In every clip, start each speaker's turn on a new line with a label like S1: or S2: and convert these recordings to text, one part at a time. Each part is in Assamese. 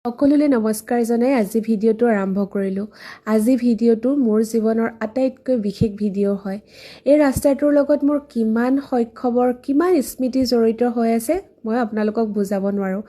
S1: সকলোলৈ নমস্কাৰ জনাই আজি ভিডিঅ'টো আৰম্ভ কৰিলোঁ। আজি ভিডিঅ'টো মোৰ জীৱনৰ আটাইতকৈ বিশেষ ভিডিঅ' হয়। এই ৰাস্তাটোৰ লগত মোৰ কিমান শৈশৱৰ কিমান স্মৃতি জড়িত হৈ আছে, মই আপোনালোকক বুজাব নোৱাৰোঁ।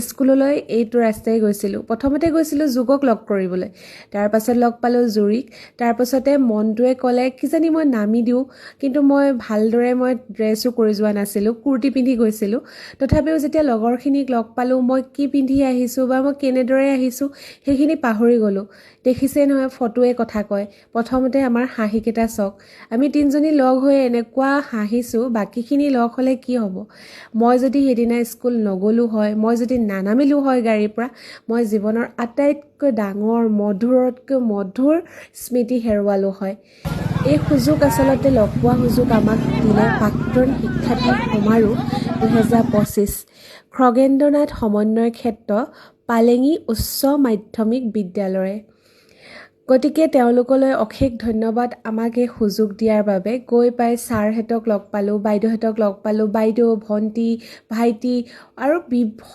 S1: স্কুললৈ এইটো ৰাস্তাই গৈছিলোঁ। প্ৰথমতে গৈছিলোঁ যোগক লগ কৰিবলৈ, তাৰপাছত লগ পালোঁ জুৰিক। তাৰপাছতে মনটোৱে ক'লে কিজানি মই নামি দিওঁ, কিন্তু মই ভালদৰে মই ড্ৰেছো কৰি যোৱা নাছিলোঁ, কুৰ্তি পিন্ধি গৈছিলোঁ। তথাপিও যেতিয়া লগৰখিনিক লগ পালোঁ, মই কি পিন্ধি আহিছোঁ বা মই কেনেদৰে আহিছোঁ, সেইখিনি পাহৰি গ'লোঁ। দেখিছেই নহয়, ফটোৱে কথা কয়। প্ৰথমতে আমাৰ হাঁহিকেইটা চাওক। আমি তিনিজনী লগ হৈ এনেকুৱা হাঁহিছোঁ, বাকীখিনি লগ হ'লে কি হ'ব? মই যদি সেইদিনা স্কুল নগ'লোঁ হয়, মই যদি নানামিলোঁ হয় গাড়ীৰ পৰা, মই জীৱনৰ আটাইতকৈ ডাঙৰ মধুৰতকৈ মধুৰ স্মৃতি হেৰুৱালোঁ হয়। এই সুযোগ, আচলতে লগ পোৱা সুযোগ আমাক দিলে প্ৰাক্তন শিক্ষাৰ্থী সমাৰোহ 2025, খগেন্দ্ৰনাথ সমন্বয় ক্ষেত্ৰ, পালেঙী উচ্চ মাধ্যমিক বিদ্যালয়ে। গতিকে তেওঁলোকলৈ অশেষ ধন্যবাদ আমাক এই সুযোগ দিয়াৰ বাবে। গৈ পাই ছাৰহঁতক লগ পালোঁ, বাইদেউহঁতক লগ পালোঁ, বাইদেউ, ভণ্টি, ভাইটি আৰু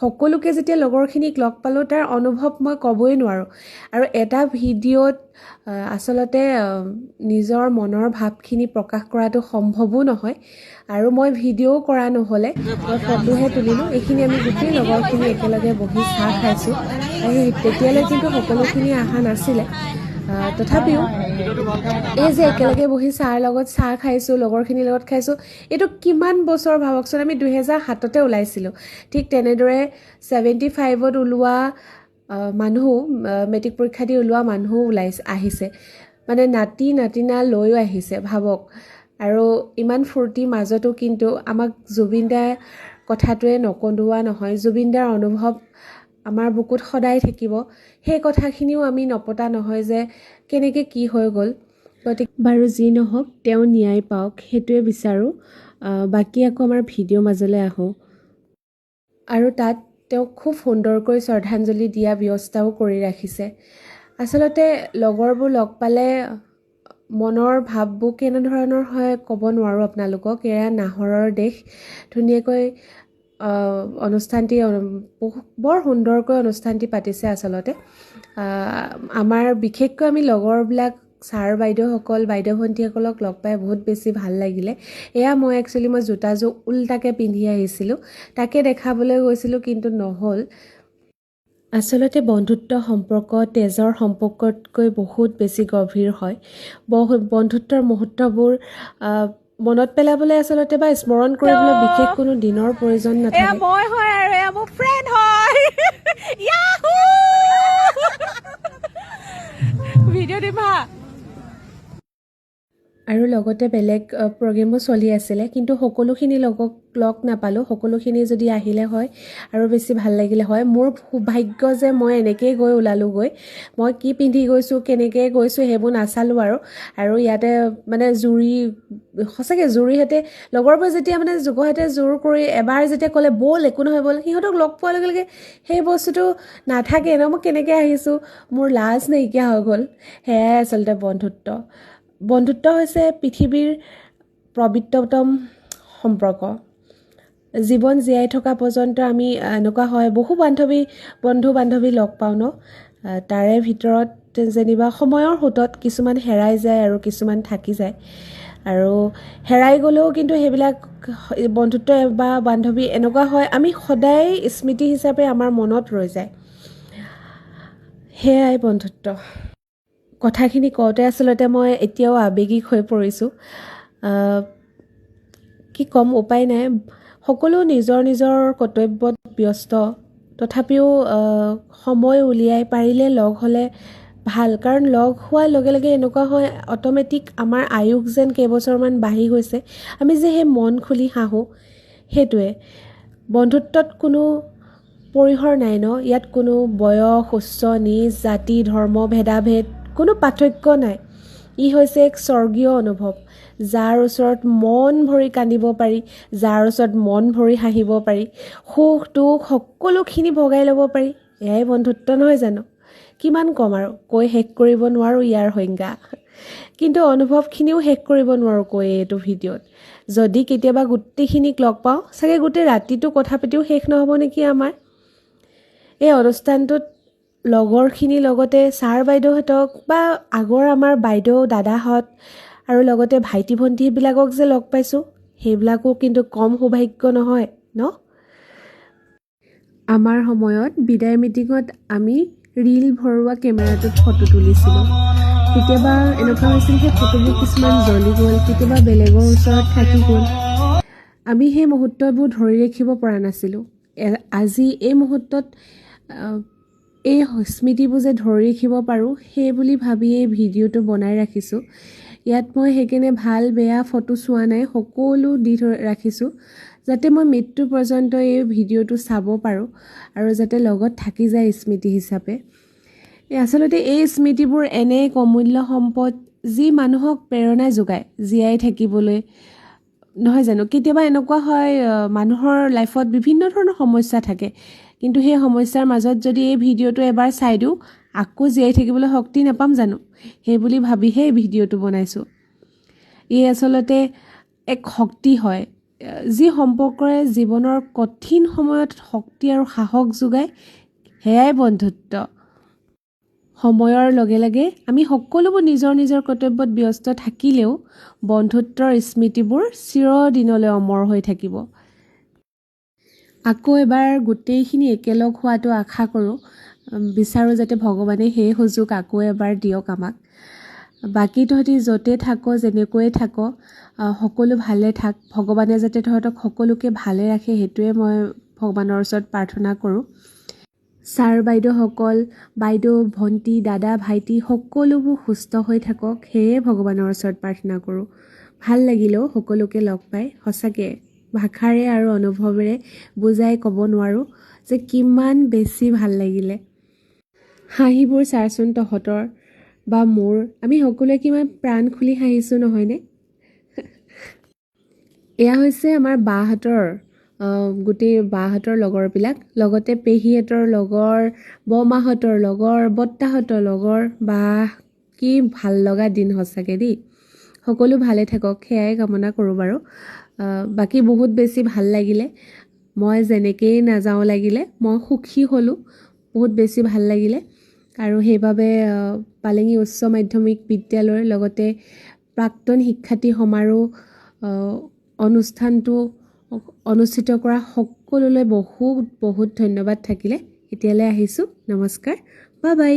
S1: সকলোকে যেতিয়া লগৰখিনিক লগ পালোঁ, তাৰ অনুভৱ মই ক'বই নোৱাৰোঁ। আৰু এটা ভিডিঅ'ত আচলতে নিজৰ মনৰ ভাৱখিনি প্ৰকাশ কৰাটো সম্ভৱো নহয় আৰু মই ভিডিঅ'ও কৰা নহ'লে, মই ফটোহে তুলিলোঁ। এইখিনি আমি গোটেই লগৰখিনি একেলগে বহি চাহ খাইছোঁ আৰু তেতিয়ালৈ কিন্তু সকলোখিনি অহা নাছিলে। তথাপিও এই যে একেলগে বহি চাহৰ লগত চাহ খাইছোঁ, লগৰখিনিৰ লগত খাইছোঁ, এইটো কিমান বছৰ ভাবকচোন। আমি 2007তে ওলাইছিলোঁ। ঠিক তেনেদৰে 75ত ওলোৱা মানুহ, মেট্ৰিক পৰীক্ষা দি ওলোৱা মানুহো ওলাই আহিছে, মানে নাতি নাতিনা লৈও আহিছে, ভাবক। আৰু ইমান ফূৰ্তিৰ মাজতো কিন্তু আমাক জুবিন দাৰ কথাটোৱে নকন্দোৱা নহয়। জুবিন দাৰ অনুভৱ আমাৰ বুকুত সদায় থাকিব। সেই কথাখিনিও আমি নপতা নহয় যে কেনেকৈ কি হৈ গ'ল। গতিকে বাৰু যি নহওক, তেওঁ ন্যায় পাওক, সেইটোৱে বিচাৰোঁ। বাকী আকৌ আমাৰ ভিডিঅ' মাজলৈ আহোঁ। আৰু তাত তেওঁক খুব সুন্দৰকৈ শ্ৰদ্ধাঞ্জলি দিয়া ব্যৱস্থাও কৰি ৰাখিছে। আচলতে লগৰবোৰ লগ পালে মনৰ ভাৱবোৰ কেনেধৰণৰ হয়, ক'ব নোৱাৰোঁ আপোনালোকক। এয়া নাহৰৰ দেশ। ধুনীয়াকৈ অনুষ্ঠানটি, বৰ সুন্দৰকৈ অনুষ্ঠানটি পাতিছে। আচলতে আমাৰ বিশেষকৈ আমি লগৰবিলাক, ছাৰ বাইদেউসকল, বাইদেউ ভণ্টিসকলক লগ পাই বহুত বেছি ভাল লাগিলে। এয়া মই একচুৱেলি মই জোতাযোৰ ওল্টাকৈ পিন্ধি আহিছিলোঁ, তাকে দেখাবলৈ গৈছিলোঁ, কিন্তু নহ'ল। আচলতে বন্ধুত্ব সম্পৰ্ক তেজৰ সম্পৰ্কতকৈ বহুত বেছি গভীৰ হয়। বহুত বন্ধুত্বৰ মুহূৰ্তবোৰ মনত পেলাবলৈ আচলতে বা স্মৰণ কৰিবলৈ বিশেষ কোনো দিনৰ প্ৰয়োজন
S2: এয়া
S1: নাথাকে।
S2: মই হয় আৰু এয়া মোৰ ফ্ৰেণ্ড হয়। ইয়াহু! ভিডিঅ' দিম হা।
S1: আৰু লগতে বেলেগ প্ৰগ্ৰেমো চলি আছিলে, কিন্তু সকলোখিনি লগক লগ নাপালোঁ। সকলোখিনি যদি আহিলে হয় আৰু বেছি ভাল লাগিলে হয়। মোৰ সৌভাগ্য যে মই এনেকৈয়ে গৈ ওলালোগৈ। মই কি পিন্ধি গৈছোঁ, কেনেকৈ গৈছোঁ, সেইবোৰ নাচালোঁ। আৰু ইয়াতে মানে জুৰি, সঁচাকৈ জুৰিহঁতে, লগৰবোৰে যেতিয়া মানে যুগহঁতে জোৰ কৰি এবাৰ যেতিয়া ক'লে ব'ল, একো নহয় ব'ল, সিহঁতক লগ পোৱাৰ লগে লগে সেই বস্তুটো নাথাকে ন। মই কেনেকৈ আহিছোঁ, মোৰ লাজ নাইকিয়া হৈ গ'ল। সেয়াই আচলতে বন্ধুত্ব। বন্ধুত্ব হৈছে পৃথিৱীৰ পবিত্ৰতম সম্পৰ্ক। জীৱন জীয়াই থকা পৰ্যন্ত আমি এনেকুৱা হয়, বহু বন্ধু বান্ধৱী লগ পাওঁ ন, তাৰে ভিতৰত যেনিবা সময়ৰ সোঁতত কিছুমান হেৰাই যায় আৰু কিছুমান থাকি যায়। আৰু হেৰাই গ'লেও কিন্তু সেইবিলাক বন্ধুত্ব বা বান্ধৱী এনেকুৱা হয়, আমি সদায় স্মৃতি হিচাপে আমাৰ মনত ৰৈ যায়। সেয়াই বন্ধুত্ব। কথাখিনি কওঁতে আচলতে মই এতিয়াও আৱেগিক হৈ পৰিছোঁ। কি ক'ম, উপায় নাই। সকলো নিজৰ নিজৰ কৰ্তব্যত ব্যস্ত, তথাপিও সময় উলিয়াই পাৰিলে লগ হ'লে ভাল। কাৰণ লগ হোৱাৰ লগে লগে এনেকুৱা হয়, অট'মেটিক আমাৰ আয়ুস যেন কেইবছৰমান বাঢ়ি গৈছে। আমি যে সেই মন খুলি হাঁহোঁ, সেইটোৱে বন্ধুত্বত কোনো পৰিসৰ নাই ন। ইয়াত কোনো বয়স, উচ্চ নীচ, জাতি, ধৰ্ম, ভেদাভেদ কোনো পাৰ্থক্য নাই। ই হৈছে এক স্বৰ্গীয় অনুভৱ, যাৰ ওচৰত মন ভৰি কান্দিব পাৰি, যাৰ ওচৰত মন ভৰি হাঁহিব পাৰি, সুখ দুখ সকলোখিনি ভগাই ল'ব পাৰি। এয়াই বন্ধুত্ব নহয় জানো? কিমান ক'ম আৰু, কৈ শেষ কৰিব নোৱাৰোঁ ইয়াৰ সংজ্ঞা, কিন্তু অনুভৱখিনিও শেষ কৰিব নোৱাৰোঁ কৈ এইটো ভিডিঅ'ত। যদি কেতিয়াবা গোটেইখিনিক লগ পাওঁ, চাগে গোটেই ৰাতিটো কথা পাতিও শেষ নহ'ব নেকি আমাৰ। এই অনুষ্ঠানটোত লগৰখিনিৰ লগতে ছাৰ বাইদেউহঁতক বা আগৰ আমাৰ বাইদেউ দাদাহঁত আৰু লগতে ভাইটি ভণ্টিবিলাকক যে লগ পাইছোঁ, সেইবিলাকো কিন্তু কম সৌভাগ্য নহয় ন। আমাৰ সময়ত বিদায় মিটিঙত আমি ৰীল ভৰোৱা কেমেৰাটোত ফটো তুলিছিলোঁ। কেতিয়াবা এনেকুৱা হৈছিল সেই ফটোবোৰ কিছুমান জ্বলি গ'ল, কেতিয়াবা বেলেগৰ ওচৰত থাকি গ'ল। আমি সেই মুহূৰ্তবোৰ ধৰি ৰাখিব পৰা নাছিলোঁ। আজি এই মুহূৰ্তত এই স্মৃতিবোৰ যে ধৰি ৰাখিব পাৰোঁ সেই বুলি ভাবিয়েই ভিডিঅ'টো বনাই ৰাখিছোঁ। ইয়াত মই সেইকাৰণে ভাল বেয়া ফটো চোৱা নাই, সকলো দি থৈ ৰাখিছোঁ যাতে মই মৃত্যু পৰ্যন্ত এই ভিডিঅ'টো চাব পাৰোঁ আৰু যাতে লগত থাকি যায় স্মৃতি হিচাপে। আচলতে এই স্মৃতিবোৰ এনে এক অমূল্য সম্পদ যি মানুহক প্ৰেৰণা যোগায় জীয়াই থাকিবলৈ, নহয় জানো? কেতিয়াবা এনেকুৱা হয় মানুহৰ লাইফত বিভিন্ন ধৰণৰ সমস্যা থাকে, কিন্তু সেই সমস্যাৰ মাজত যদি এই ভিডিঅ'টো এবাৰ চাই দিওঁ আকৌ জীয়াই থাকিবলৈ শক্তি নাপাম জানো? সেই বুলি ভাবিহে এই ভিডিঅ'টো বনাইছোঁ। ই আচলতে এক শক্তি হয়, যি সম্পৰ্কৰে জীৱনৰ কঠিন সময়ত শক্তি আৰু সাহস যোগায়, সেয়াই বন্ধুত্ব। সময়ৰ লগে লগে আমি সকলোবোৰ নিজৰ নিজৰ কৰ্তব্যত ব্যস্ত থাকিলেও বন্ধুত্বৰ স্মৃতিবোৰ চিৰদিনলৈ অমৰ হৈ থাকিব। আকৌ এবাৰ গোটেইখিনি একেলগ হোৱাটো আশা কৰোঁ, বিচাৰোঁ যাতে ভগৱানে সেই সুযোগ আকৌ এবাৰ দিয়ক আমাক। বাকী তহঁতি য'তে থাক, যেনেকৈয়ে থাক, সকলো ভালে থাক। ভগৱানে যাতে তহঁতক সকলোকে ভালে ৰাখে সেইটোৱে মই ভগৱানৰ ওচৰত প্ৰাৰ্থনা কৰোঁ। ছাৰ বাইদেউসকল, বাইদেউ, ভণ্টি, দাদা, ভাইটি সকলোবোৰ সুস্থ হৈ থাকক, সেয়ে ভগৱানৰ ওচৰত প্ৰাৰ্থনা কৰোঁ। ভাল লাগিলেও সকলোকে লগ পাই, সঁচাকৈ ভাষাৰে আৰু অনুভৱেৰে বুজাই ক'ব নোৱাৰোঁ যে কিমান বেছি ভাল লাগিলে। হাঁহিবোৰ চাচোন তহঁতৰ বা মোৰ, আমি সকলোৱে কিমান প্ৰাণ খুলি হাঁহিছোঁ নহয়নে? এয়া হৈছে আমাৰ বাহঁতৰ, গোটেই বাহঁতৰ লগৰবিলাক, লগতে পেহীহঁতৰ লগৰ, বৰমাহঁতৰ লগৰ, বৰ্তাহঁতৰ লগৰ। বাহ, কি ভাল লগা দিন সঁচাকৈ দেই। সকলো ভালে থাকক সেয়াই কামনা কৰোঁ বাৰু। বাকী বহুত বেছি ভাল লাগিলে। মই যেনেকেই নাযাওঁ লাগিলে মই সুখী হ'লোঁ, বহুত বেছি ভাল লাগিলে। আৰু সেইবাবে পালেঙী উচ্চ মাধ্যমিক বিদ্যালয়ৰ লগতে প্ৰাক্তন শিক্ষাৰ্থী সমাৰোহ অনুষ্ঠানটো অনুষ্ঠিত কৰা সকলোলৈ বহুত বহুত ধন্যবাদ থাকিলে। এতিয়ালৈ আহিছোঁ, নমস্কাৰ, বাই বাই।